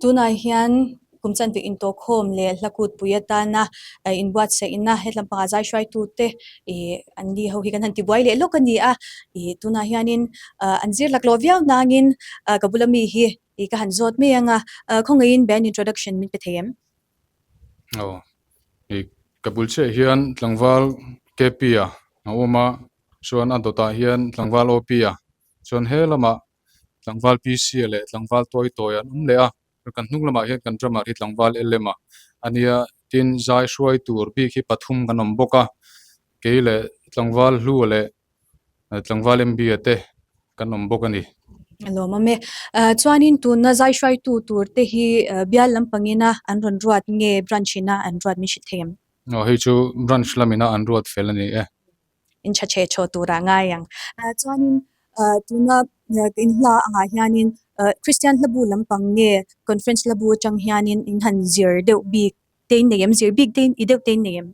Tunah hian kum chanve intawhkhawm leh hla kutpui atana inbuatsaihna hetlam pangah zai hruaitute ih an ni ho hi kan han tibuai leh lawk a ni a, ih tunah hianin ah an zir laklawh viau nangin ah ka bula mi hi ih ka han zawt mai ang a, ah khawngaihin band introduction min pe thei em? Aw, ih ka bul chiah hian tlangval K_P a a awm a, chuan a dawtah hian tlangval O_P a, chuan he lamah tlangval P_C a leh tlangval tawi tawi an awm leh a, kan hnung lamah hian kan drummer hi tlangval L_M a a nia, tin zai hruai tur bik hi pathum kan awm bawk a, kei leh tlangval Hlua leh tlangval M_B a te kan awm bawk a ni. A lawmawm e. Chuanin tuna zai hruaitu tur te hi bial lampangina an rawn ruat nge branch ina an ruat min hrilh thei em? Aw hei chu branch lamina an ruat fel a ni e. In tha chhe chhaw turah ngai ang. Chuanin tuna in hla angah hianin Kristian hlabu lampang nge conference hlabu atang hianin in han zir deuh bik te in nei em? Zir bik te i deuh te in nei em?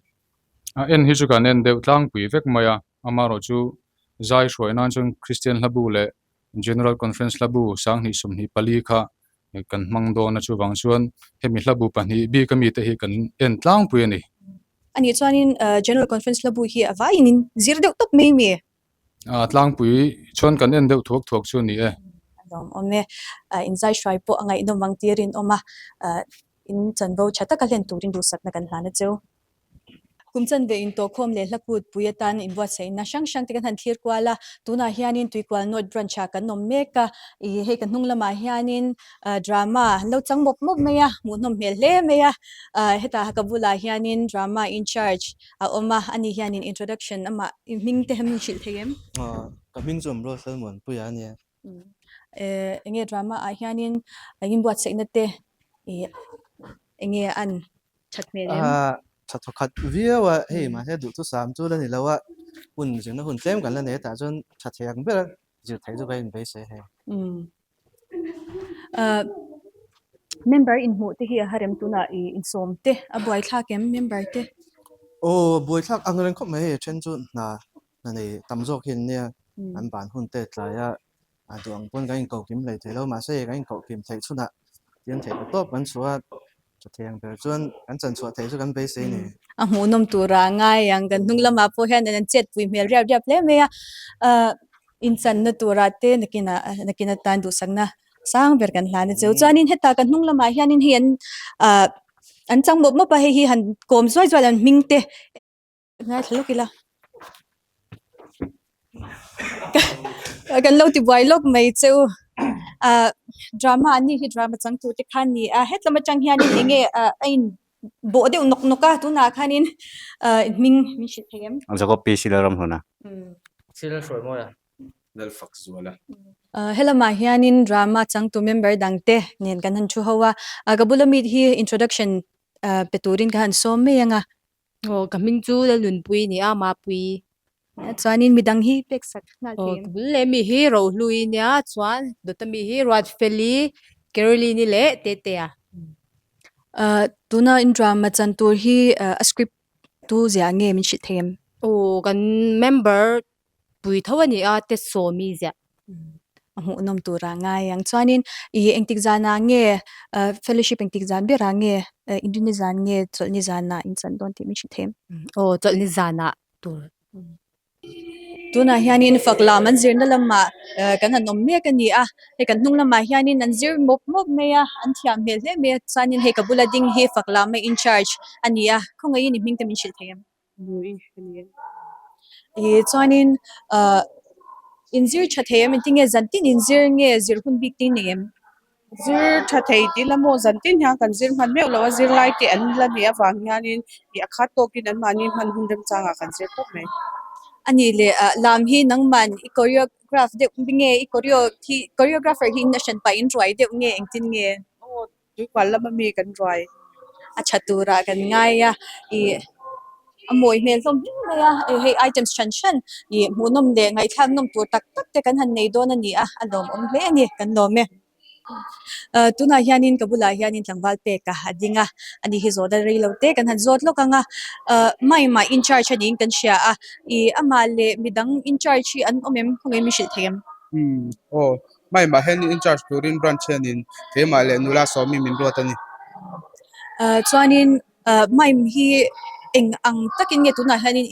A en hi chu kan en deuh tlangpui vek mai a, amaherawh chu zai hruai nan chuan Kristian hlabu leh General Conference hlabu 2024 kha kan hmang dawn a, chuvang chuan hemi hlabu pahnih bik ami te hi kan en tlangpui a ni. Anih chuanin General Conference hlabu hi a vaiin in zir deuh tawp mai mi? A tlangpui chuan kan en deuh thuak thuak chu a ni e. A lawmawm e. Inzai hruai pawh a ngaihnawm ang tir in awm a, in chanvo tha taka hlen turin duhsakna kan hlan a cheu. Kum chanve intawhkhawm leh hla kut pui atan inbuatsaihna hrang hrang te kan han thlir kual a, tunah hianin Tuikual North Branch ah kan awm mek a, ih hei ka hnung lamah hianin drama an lo chang mawp mawp mai a, hmuhnawm hmel hle mai a, hetah ka bulah hianin drama in charge a awm a, ani hianin introduction amah hming te min hrilh thei em? Ka hming chu Amrual Felmuanpuia a nia. Enge drama ah hianin inbuatsaihna te ih enge an that hmel em? Tha thawkhat viau a, hei mahse duhthusam chu la ni lo a, hun zirna hun tlem kan la nei a tah chuan tha thei ang ber a zir theih chu ka inbeisei hei. Member inhmuh te hi a harem tunah i insawm te a buaithlak em member te? Aw buaithlak ang reng khawp mai hei then chu hna hna nei tam zawk hi an nia, an ban hun te tlai a A duh ang pawn kan inkoh kim hlei thei lo, mahse kan inkoh kim theih chhunah tian theih ta tawp kan chhuah a, tha thei ang ber chuan kan chan chhuah theih chu kan beisei ni. A hmuhnawm tura ngai ang, kan hnung lamah pawh hian an chetpui hmel riap riap hle mai a, ah inchanna tura te nakinah nakin atan duhsakna sang ber kan hlan a cheu. Chuanin heta kan hnung lamah hianin hei an ah an chang mawp mawp a, hei hi han kawm zuai zuai an hming te. Ngaithla lawk ila. Kan lo ti buai lawk mai che u. Ah drama an nih hi drama changtu te kha a ni a, hetlam atang hianin eng nge ah a in bawh deuh nawk nawk a, tunah khanin ah hming min hrilh thei em? Jacob P. Silaram hluna. Thil hruai mawi a. Lalfak zual a. Helamah hianin drama changtu member dangte nen kan han thu ho a, ka bula mi hi introduction pe turin ka han sawm mai ang a. Aw ka hming chu Lalnunpui a ni a, Mapui. Chuanin midang hi pek sak nghal thei em? Aw ka bul leh mi hi Rohlui a nia, chuan Dawta mi hi Ruatfeli, Caroline-i leh Tetea. Tuna in drama chan tur hi a script tu ziah nge min hrilh thei em? Aw kan member Pui tho a ni a, te sawmi ziah. A hmuhnawm turah ngai ang. Chuanin i engtik zanah nge fellowship engtik zan berah nge inrinni zan nge chawlhni zanah in chan dawn tih min hrilh thei em? Aw chawlhni zanah tur. Tunah hianin fak lam an zirna lamah kan han awm mek a ni a, hei kan hnung lamah hianin an zir mawp mawp mai a, an thiam hmel hle mai a, chuanin hei ka bula ding hi fak lama in charge a ni a, khawngaihin i hming te min hrilh thei em? Mui a ni a. Ih chuanin ah inzir tha thei em engtin nge zantin inzir nge zir hun bik te i nei em? Zir tha thei tih la maw zantin hian kan zir hman meuh lo a zirlai te an la nih avang hianin ih a khat tawkin anmahni hman hun remchangah kan zir tawp mai. A nih leh ah lam hi nangman i choreograph deuh nge i choreo hi choreographer hi in a hran pah in ruai deuh nge engtin nge? Aw Tuikual lama mi kan ruai. A tha turah kan ngai a, ih a mawi hmel hlawm hle mai a, hei items hran hran ih hmuhnawm leh ngaihthlak nawm tur tak tak te kan han nei dawn a ni a, a lawmawm hle a ni, kan lawm e. Ah tunah hianin ka bulah hianin tlangval pek a a ding a, ani hi zawhna rei lo te kan han zawt lawk ang a, ah Maima in charge a niin kan hria a, ih amah leh midang in charge hi an awm em, khawnge min hrilh thei em? Umm aw. Mime-ah hian in charge turin branch hianin keimah leh nula sawmi min ruat a ni. Chuanin mime hi eng ang takin nge tunah hianin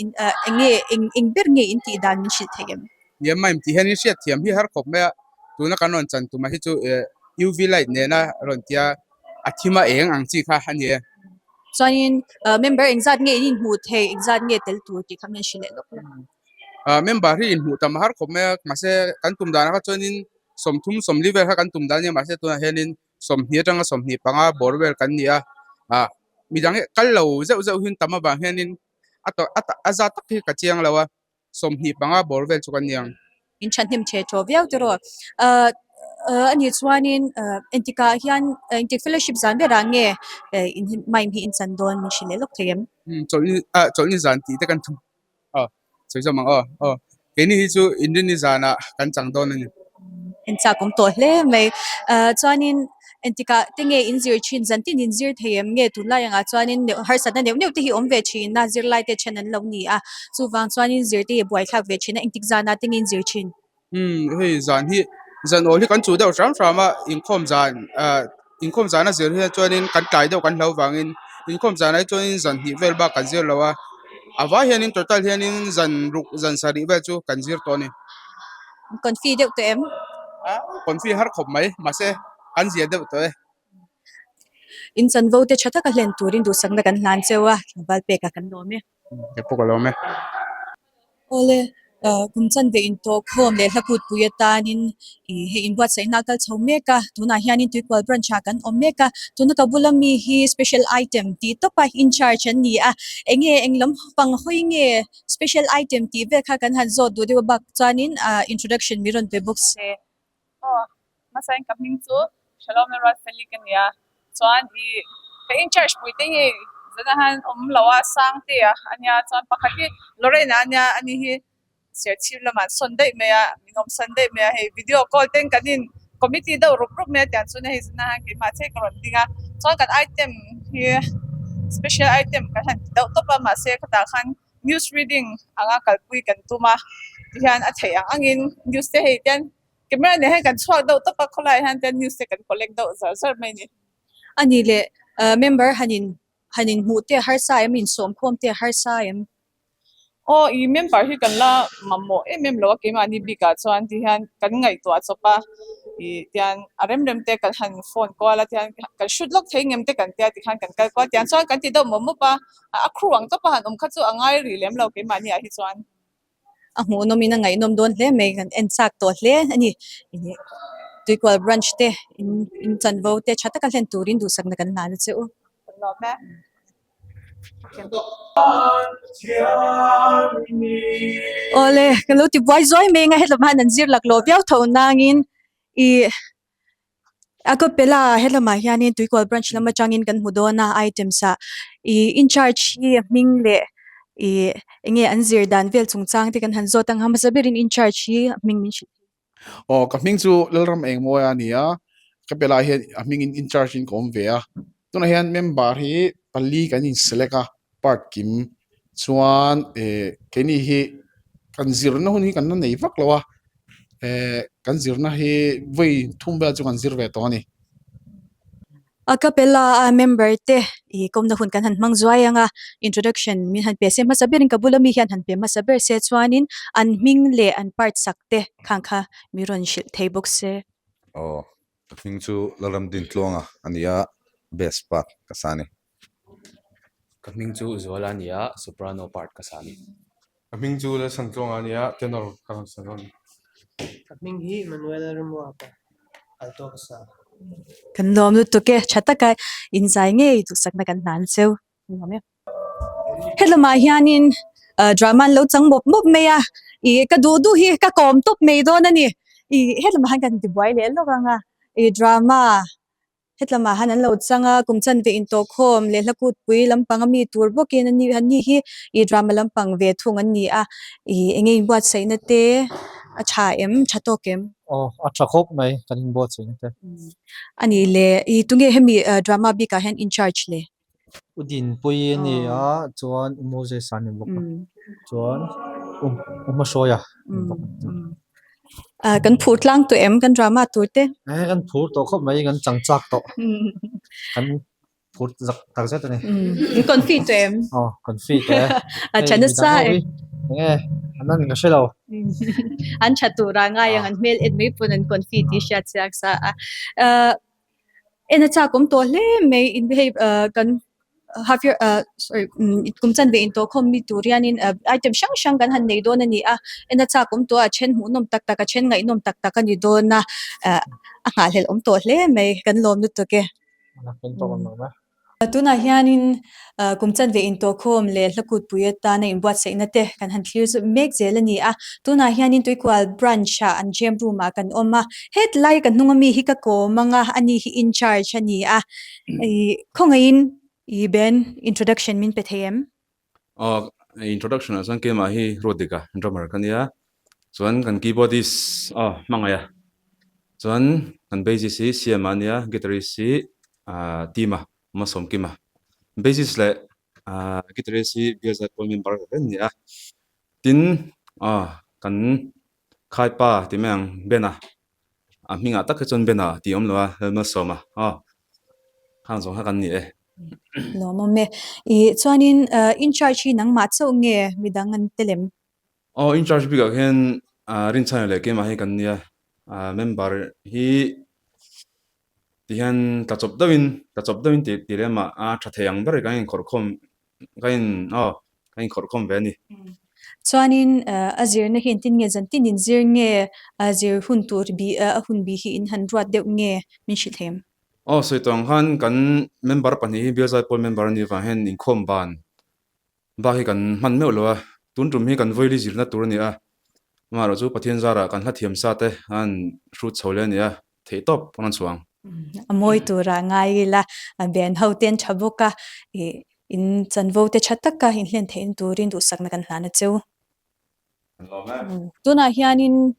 eng nge eng ber nge in tih dan min hrilh theih em? Nia mime tih hianin hriat thiam hi har khawp mai a, tuna kan rawn chan tumah hi chu UV light nena rawn tia a thim a eng ang chi kha a ni e. Chuanin member engzat nge in inhmuh theih, engzat nge tel tur tih kha min hrilh leh lawk la. Member hi inhmuh tam a har khawp mai a, mahse kan tum danah kha chuanin 30 40 vel kha kan tum dan a nia, mahse tunah hianin 20 atanga 25 bawr vel kan ni a, ah midang hi kal lo zeuh zeuh hi an tam avang hianin a tawrh a zat tak hi ka chiang lo a. 25 bawr vel chu kan ni ang. In thahnem the thaw viau te rawh. Ahh a nih chuanin engtikah hian engtik fellowship zan berah nge in mime hi in chan dawn min hrilh leh lawk thei em? Umm chawlhni ah chawlhni zan tih te kan tum aw sawi zawm ang aw aw keini hi chu inrinni zanah kan chang dawn a ni. En chak awm tawh hle mai. Ahh chuanin Engtikah te nge in zir thin? Zan tin in zir thei em nge? Tunlai angah chuanin neuh harsatna neuh neuh te hi awm ve thin a, zirlai te then an lo ni a. Chuvang chuanin zir te hi buaithlak ve thin a, engtik zanah te nge in zir thin? Umm hei zan hi zan awl hi kan chuh deuh hram hram a, inkhawm zan ah inkhawm zana zir hian chuanin kan tlai deuh kan hlo vangin inkhawm zanah hi chuanin zan hnih vel bak kan zir lo a, a vai hianin total hianin zan ruk zan sarih vel chu kan zir tawh a ni. Confi deuh tawh em? A confi har khawp mai mahse kan zia deuh tawh e. In chanvo te tha taka hlen turin duhsakna kan hlan cheu a, tlangval pekah kan lawm e. Ke pawh ka lawm e. Awle, kum chanve intawh khawm leh hla kutpui atanin ih hei inbuatsaihna a kal chho mek a, tunah hianin Tuikual branch ah kan awm mek a, tuna ka bula mi hi special item tih tawpa in charge an ni a, enge eng lam pang hawi nge Special item tih vel kha kan han zawt duh deuh a bak chuanin ah introduction mi rawn pe bawk se. Aw, hmasain ka hming chu Shalom Lalruatfeli ka nia. Chuan ih ka in charge pui te hi zan ah hian awm lo a, Sangte a ania chuan pakhat hi Lorraine a ania ani hi Serchhip lamah an sawn daih mai a, min awm san daih mai a, hei video call ten kan in committee deuh rup rup mai a tiang chuan hei zan ah hian keimah che ka rawn ding a, chuan kan item hi special item kan han ti deuh tawp a mahse khatah khan news reading anga kalpui kan tum a tihian a theih ang angin news te hei tian camera nen hian kan chhuak deuh tawp a khawlaiah hian tian news te kan collect deuh zar zar mai a ni. A nih leh member han in han inhmuh te a harsa em insawmkhawm te a harsa em? Aw i member hi kan la mamawh em em lo a keimahni bikah chuan ti hian kan ngaihtuah chawp a ih tian a rem rem te kan han phone kual a tian kan shoot lawk thei ngem te kan tia tikhan kan kal kual tiang chuan kan ti deuh mawp mawp a a crew ang tawp a han awm kha chu a ngai rih lem lo keimahni ah hi chuan. A hmuhnawm in a ngaihnawm dawn hle mai kan en chak tawh hle a ni ih Tuikual branch te in in chanvo te tha taka hlen turin duhsakna kan hlan a che u. Lawm e. Awle ka lo ti buai zuai mai anga hetlama hian an zir laklawh viau tho nangin ih a acapella helamah hianin Tuikual branch lam atangin kan hmu dawn a items ah ih incharge hi a hming leh ih enge an zir dan vel chungchang te kan han zawt ang a hmasa berin incharge hi a hming min hrilh. Aw ka hming chu Lalram Engmawia a ni a, ka pe lai hian a hmingin incharge in ka awm ve a, tunah hian member hi pali kan in select a part kim chuan eh keini hi kan zirna hun hi kan la nei vak lo a, eh kan zirna hi vawi thum vel chu kan zir ve tawh a ni. A capella a member te ih kawmna hun kan han hmang zuai ang a, introduction min han pe se hmasa berin ka bula mi hian han pe hmasa ber se chuanin an hming leh an part sak te khang kha mi rawn hrilh thei bawk se. Aw, ka hming chu Lalramdintluanga a ni a, bass part ka sa a ni. Ka hming chu Zuala a ni a, soprano part ka sa a ni. Ka hming chu Lalsantluanga a ni a, tenor ka rawn sa dawn. Ka hming hi Manuel Lalramruata, alto ka sa. Kan lawm lutuk e, tha taka inzai ngei duhsakna kan hlan cheu. Nuam e. Helamah hianin drama an lo chang mawp mawp mai a, ih ka duh duh hi ka kawm tawp mai dawn a ni. Ih helamah hian kan tibuai leh lawk ang a, ih drama Hetlamah han an lo chang a, kum chanve intawhkhawm leh hla kutpui lampang a mi tur bawkin an ni an ni hi ih drama lampang ve thung an ni a, ih eng nge inbuatsaihna te a tha em tha tawk em? Aw a tha khawp mai kan inbuatsaihna te. A nih le, ih tunge hemi drama bikah hian in charge le? U Dinpuii a ni a, chuan U Moses a ni bawk a, chuan U Hmahruaia a ni bawk a. Kan phur tlang tawh em kan drama tur te? Eh kan phur tawh khawp mai kan chang chak tawh. Kan phur zak tak zet a ni. In confi tawh em? Aw confi tawh e. A tha nasa e. Enge an an ka hre lo. An tha tur a ngai ang an hmel en mai pawn an confi tih hriat chiak sa a. En a chak awm tawh hle mai in hei kan half year sorry kum chanve in tawh khawm mi tur hianin item hrang hrang kan han nei dawn a ni a en a chak awm tawh a a then hmuhnawm tak tak a then ngaihnawm tak tak a ni dawn a a nghahhlelh awm tawh hle mai kan lawm lutuk e. Tunah hianin kum chanve intawhkhawm leh hlakutpui atana inbuatsaihna te kan han thlir zawk mek zel a ni a. Tunah hianin Tuikual branch ah an gem room ah kan awm a. Hetlai ka hnung ami hi ka kawm ang a, ani hi in charge a ni a. Ih khawngaihin ih Ben introduction min pe thei em? Aw introduction ah chuan keimah hi Ruatdika drummer ka nia chuan kan keyboardist aw hmangaih a chuan kan bassist hi Siama a nia guitarist hi ah Tima Masawmkima bassist leh ah guitarist hi Bialzai pawl member vek an ni a tin aw kan khaipa ti mai ang Bena A hmingah tak hi chuan Bena tih a awm lo a, Lalmalsawma aw khang zawng kha kan ni e. Lawmawm e. Ih chuanin in charge hi nangmah chauh nge midang an tel em? Aw in charge bikah khian Rinchhana leh keimah hi kan nia. Member hi tihian tla chawp deuhin tla chawp deuhin tih tih lemah a tha thei ang ber kan inkhawrhkhawm Ka in aw ka inkhawrhkhawm ve a ni. Chuanin a zirna hi engtin nge zantin in zir nge a zir hun tur bi a hun bi hi in han ruat deuh nge min hrilh thei em? Aw sawi tawh ang khan kan member pahnih hi Bialzai pawl member a nih vang hian inkhawm ban bak hi kan hman meuh lo a, tun tum hi kan vawili zirna tur a ni a, amaherawh chu Pathian zarah kan hla thiam sa te an hrut chho leh a ni a, theih tawp a rawn chhuah ang. A mawi tura ngai ila ben ho te an tha bawk a, ih in chanvo te tha taka inhlen theihna turin duhsakna kan hlan a cheu. Tunah hianin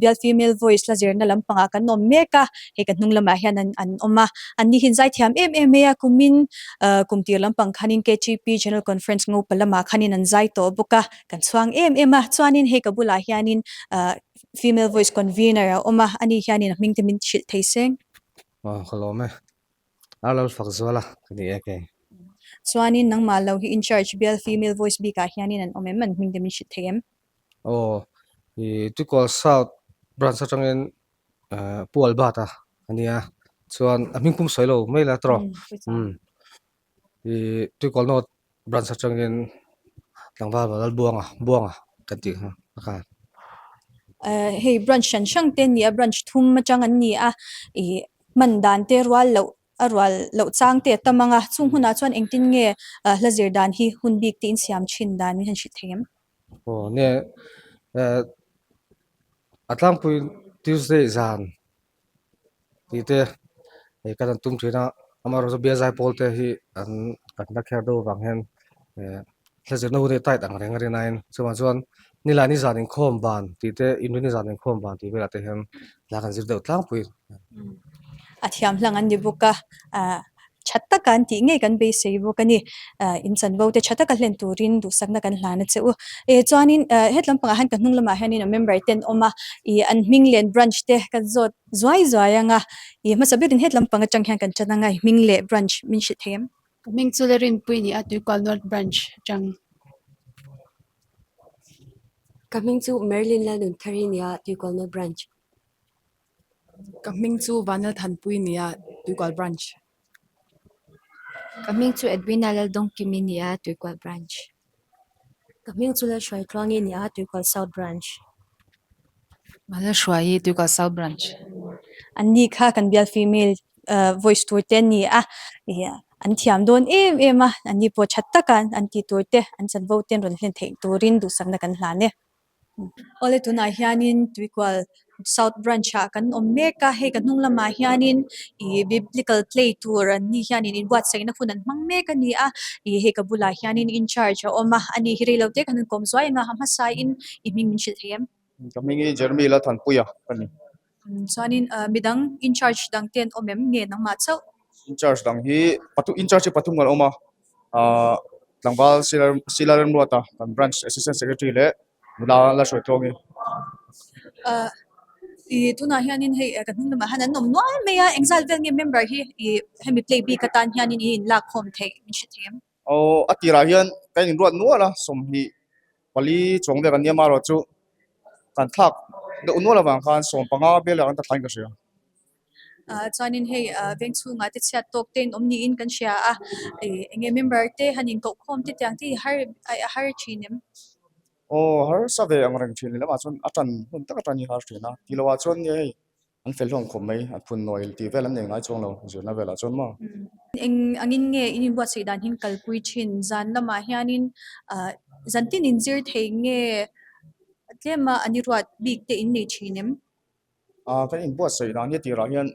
Bial Female Voice la zirna lampangah kan awm mek a, hei ka hnung lamah hian an an awm a, an ni hi zaithiam em em mai a, kumin kum tir lampang khanin KTP General Conference Ngopa lamah khanin an zai tawh bawk a, kan chhuang em em a, chuanin hei ka bulah hianin Female Voice Convener a awm a, ani hianin a hming te min hrilh thei seng. Aw ka lawm e. A lo fak zual a ka ni e kei. Chuanin nangmah lo hi in charge bial Female Voice bikah hianin an awm em? An hming te min hrilh thei em? Aw i Tuikual South Branch atangin Pu Albert-a a nia chuan a hming pum sawi lo mai la tawh umm i Tuikual North Branch atangin tlangval Lalbuanga Buanga kan tih kha a khan. Hei branch hran hrang te an ni a branch thum atang an ni a ih hman dan te rual loh a rual loh chang te a tam ang a chung hunah chuan engtin nge hla zir dan hi hun bik te insiam thin dan in han hrilh thei em? Aw nge a tlangpui Tuesday zan tih te hei kan han tum thin a amaherawhchu bialzai pawl te hi an kan la kher deuh avang hian eh hla zirna hun hi tight ang reng a rin aiin chuvang chuan nilai ni zan inkhawm ban tih te inrin ni zan inkhawm ban tih velah te hian hla kan zir deuh tlangpui. A thiam hlang an ni bawk a ah tha taka an tih ngei kan beisei bawk a ni ah in chanvo te tha taka hlen turin duhsakna kan hlan a che u eh chuanin ah hetlam pangah hian ka hnung lamah hianin a member te an awm a ih an hming leh an branch te kan zawt zuai zuai ang a ih hmasa berin hetlam pang atang hian kan tan ang a i hming leh branch min hrilh thei em? Ka hming chu Lalrinpuii a ni a Tuikual North Branch atang. Ka hming chu Merlin Lalnunthari a ni a Tuikual North Branch. Ka hming chu Vanal Thanpui a ni a, Tuikual Branch. Ka hming chu Edwina Laldawngkimi a ni a, Tuikual Branch. Ka hming chu Lalhruaitluangi a ni a, Tuikual South Branch. Lalhruaii, Tuikual South Branch. An ni kha kan bial female voice tur te an ni a, an thiam dawn em em a, an ni pawh tha taka an tih tur te, an chanvo te an rawn hlen theih turin duhsakna kan hlan e. Awle tunah hianin Tuikual South Branch ah kan awm mek a, hei ka hnung lamah hianin ih biblical play tur an ni hianin inbuatsaihna hun an hmang mek a ni a, ih hei ka bulah hianin incharge a awm a, ani hi reilo te kan han kawm zuai ang a, a hmasain i hming min hrilh thei em? Ka hming hi Jeremy Lalthanpuia ka ni. Chuanin midang incharge dang te an awm em nge nangmah chauh? Incharge dang hi pathum incharge hi pathum kan awm a ahh tlangval Sila Remruata kan branch assistant secretary leh nula la hruai tluang hi. I tunah hianin hei ka hnung lamah hian an awm nual mai a, engzat vel nge member hi i hemi play bik atan hianin i inlakkhawm theih min hre thei em? Aw a tirah hian ka inruat nual a, 20 pali chuang vel kan nia amaherawh chu kan thlak deuh nual avang khan 15 vel ah kan ta thlain ka hria. Ah chuanin hei ah veng chhungah te chhiat tawk te in awm niin kan hria a, ih eng nge member te han inkohkhawm te tiang te hi har a har thin em? Aw harsa ve ang reng thin lamah chuan a tan hun tak atan hi har thin a, tih lohah chuan nge hei an fel hlawm khawp mai, a phun nawi tih vel an nei ngai chuang lo zirna velah chuan maw. Eng angin nge in inbuatsaih dan hi kalpui thin zan lamah hianin ah zan tin inzir thei nge tlema an i ruat bik te in nei thin em? Ah kan inbuatsaih dan hi a tirah hian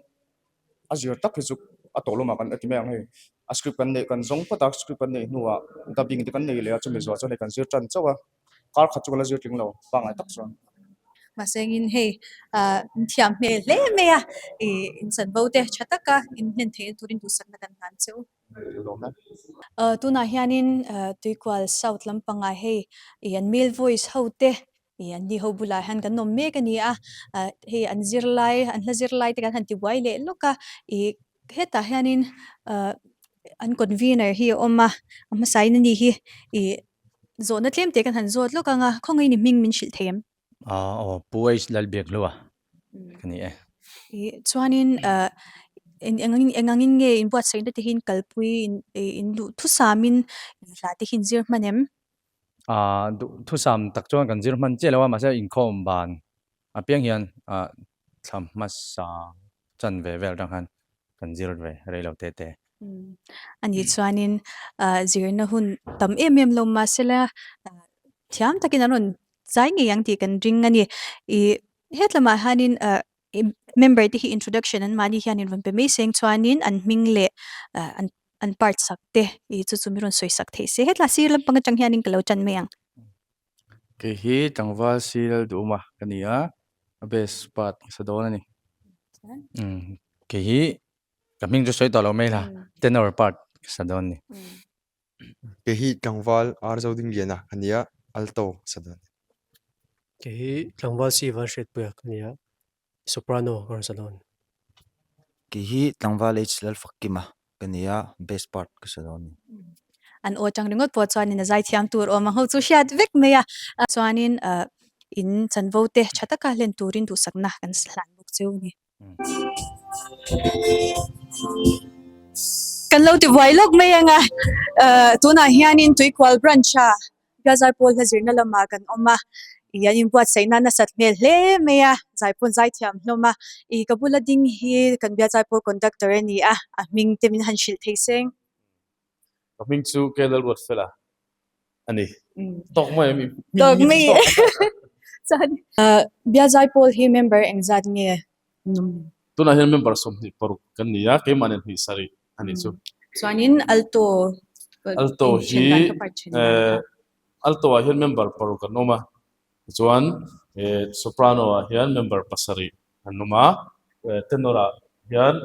a zir tak hi chu a tawh lamah kan ti mai ang hei a script kan neih kan zawng phawt a script kan neih hnuah dubbing te kan nei leh a chumi zuah chuan hei kan zir tan chauh a kar khat chu kan la zir tling lo pangngai tak chuan. Mahse engin hei ah in thiam hmel hle mai a ih in chanvo te tha taka in hlen theihna turin duhsakna kan hlan che u. Tunah hianin Tuikual South lampangah hei ih an male voice ho te Ih an ni ho bulah hian kan awm mek a ni a, ah hei an zirlai an hla zirlai te kan han ti buai leh lawk a, ih hetah hianin ah an convener hi a awm a, a hmasain a ni hi ih zawhna tlem te kan han zawt lawk ang a, khawngaih ni hming min hrilh thei em? Ah aw Pu H Lalbiakhlua ka ni e. Ih chuanin ah eng engangin engangin nge inbuatsaihna te hi in kalpui in ih in duh thusamin hla te hi in zir hman em? Ah duh thusam tak chuan kan zir hman chiah lo a mahse inkhawm ban apiang hian ah thla hmasa chan ve vel atang khan kan zir ve rei lo te te. Ani chuanin ah zirna hun tam em em lo mahsela thiam takin an rawn zai ngei ang tih kan ring a ni. Ih hetlamah hianin ah member te hi introduction an mahni hianin rawn pe mai seng chuanin an hming leh ah an an part sak te ih chu chu mi rawn sawi sak theih se hetlai sir lampang atang hianin ka lo tan mai ang. Kei hi tlangval si Lalduhuma ka ni a, a best part ka sa dawn a ni. Umm kei hi ka hming chu sawi tawh lo mai la, tenor part ka sa dawn a ni. Kei hi tlangval Ar Zodingliana ka ni a, alto ka sa dawn a ni. Kei hi tlangval si Vanhriatpuia ka ni a, Soprano ka rawn sa dawn. Kei hi tlangval H Lalfakkima ka ni a, bass part ka sa dawn a ni. An aw atang ringawt pawh chuanin a zaithiam tur awm ang ho chu hriat vek mai a. Chuanin in chanvo te tha taka hlen turin duhsakna kan hlan bawk cheu a ni. Kan lo ti buai lawk mai ang a, tunah hianin Tuikual branch-a Biazar pawl hla zirna lamah kan awm a, ih an inbuatsaihna nasat hmel hle mai a, zai pawn zai thiam hlawm a, ih ka bula ding hi kan Biazar pawl conductor a ni a, a hming te min han hrilh thei seng. Ka hming chu K Lalruatfela a ni. Tawk mai em? Tawk mai e. Chuan Biazar pawl hi member engzat nge an awm? Tunah hian member 26 kan ni a, keimah nen hnih sarih a nih chu. Chuanin alto Alto hi alto ah hian member paruk an awm a, tichuan soprano ah hian member pasarih an awm a, tenor ah hian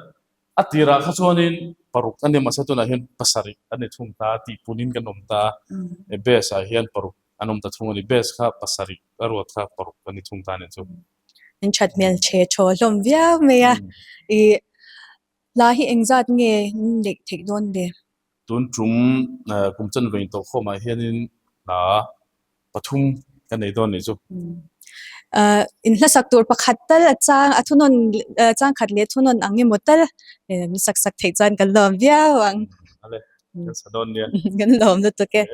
a tirah kha chuanin paruk a ni mahse tunah hian pasarih a ni thung ta tih punin kan awm ta, bass ah hian paruk an awm ta thung a ni, bass kha pasarih a ruat kha paruk a ni thung ta a nih chu. In that hmel chhe thaw hlawm viau mai a, ih Hla hi engzat nge neih theih dawn ve? Tun tum kum chanve in tawh khawmah hianin hla pathum ka nei dawn nih chu. In hlasak tur pakhat tal a chang a thunawn changkhat leh thunawn ang emaw tal min sak sak theih chuan kan lawm viau ang. Ale, kan sa dawn nia. Kan lawm lutuk e.